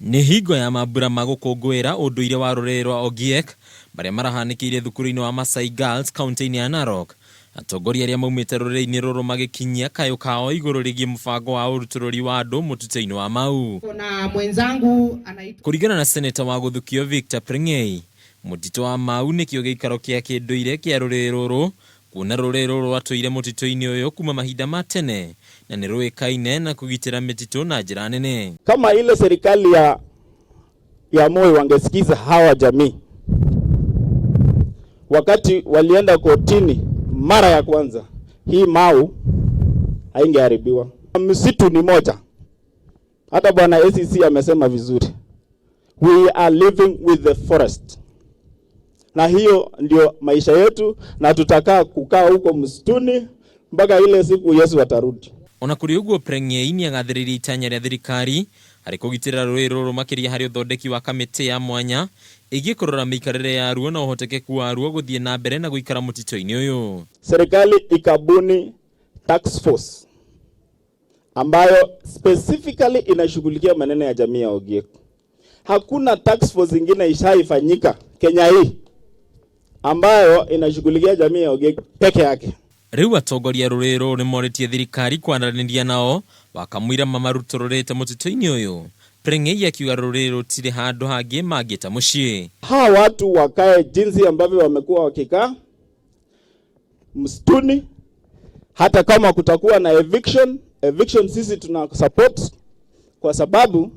Nĩ hingo ya mambura ma gũkũngũĩra ũndũire wa rũrĩrĩ rwa Ogiek marĩa marahanĩkĩire thukuru-inĩ wa Masai Girls kaunti-inĩ ya Narok. Atongoria arĩa maumĩte rũrĩrĩ-inĩ rũrũ magĩkinyia kayũ kao igũrũ rĩgiĩ mũbango wa ũrutũrũri wa andũ mũtitũ-inĩ wa Mau. Na mwenzangu anaitwa Kũringana na seneta wa gũthukio Victor Prengei, mũtitũ wa Mau nĩkĩo gĩikaro kĩa kĩndũire kĩa rũrĩrĩ rũrũ kuona rũrĩrĩ rũrũ rwatũire mũtitũ-inĩ ũyũ kuma mahinda ma tene na nĩ rũĩkaine na kũgitĩra mĩtitũ na njĩra nene. Kama ile serikali ya Moi wangesikiza hawa jamii wakati walienda kotini mara ya kwanza, hii Mau haingeharibiwa. Msitu ni moja, hata bwana ACC amesema vizuri, we are living with the forest, na hiyo ndio maisha yetu, na tutakaa kukaa huko msituni mpaka ile siku Yesu atarudi. Ona kũrĩ ũguo, Prengei nĩagathĩrĩirie itanya rĩa thirikari harĩ kũgitĩra rũrĩrĩ rũrũ makĩria harĩ ũthondeki wa kamĩtĩ ya mwanya ĩgiĩ kũrora mĩikarĩre yaruo na ũhotekeku waruo gũthiĩ na mbere na gũikara mũtitũ-inĩ ũyũ. Serikali ikabuni task force ambayo specifically inashughulikia maneno ya jamii ya Ogiek. Hakuna task force ingine ishaifanyika Kenya hii ambayo inashughulikia jamii ya Ogiek peke yake. Rĩu atongoria a rũrĩrĩ rũrũ nĩmorĩtie thirikari kwaranĩria nao wakamũira mamarutũrũrĩte mũtitũ-inĩ ũyũ. Prengei akiuga rũrĩrĩ rũtirĩ handũ hangĩ mangĩta mũciĩ. Hawa watu wakae jinsi ambavyo wamekuwa wakikaa msituni, hata kama kutakuwa na eviction, eviction sisi tuna support, kwa sababu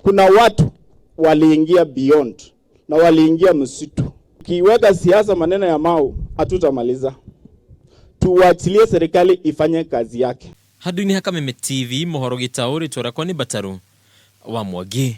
kuna watu waliingia beyond na waliingia msitu. Ukiweka siasa maneno ya Mau hatutamaliza. Tuwachilie serikali ifanye kazi yake. Handũ-inĩ ha Kameme TV mohoro gĩtaũ rĩtwa rĩakwa nĩ Mbataru wa Mwangi.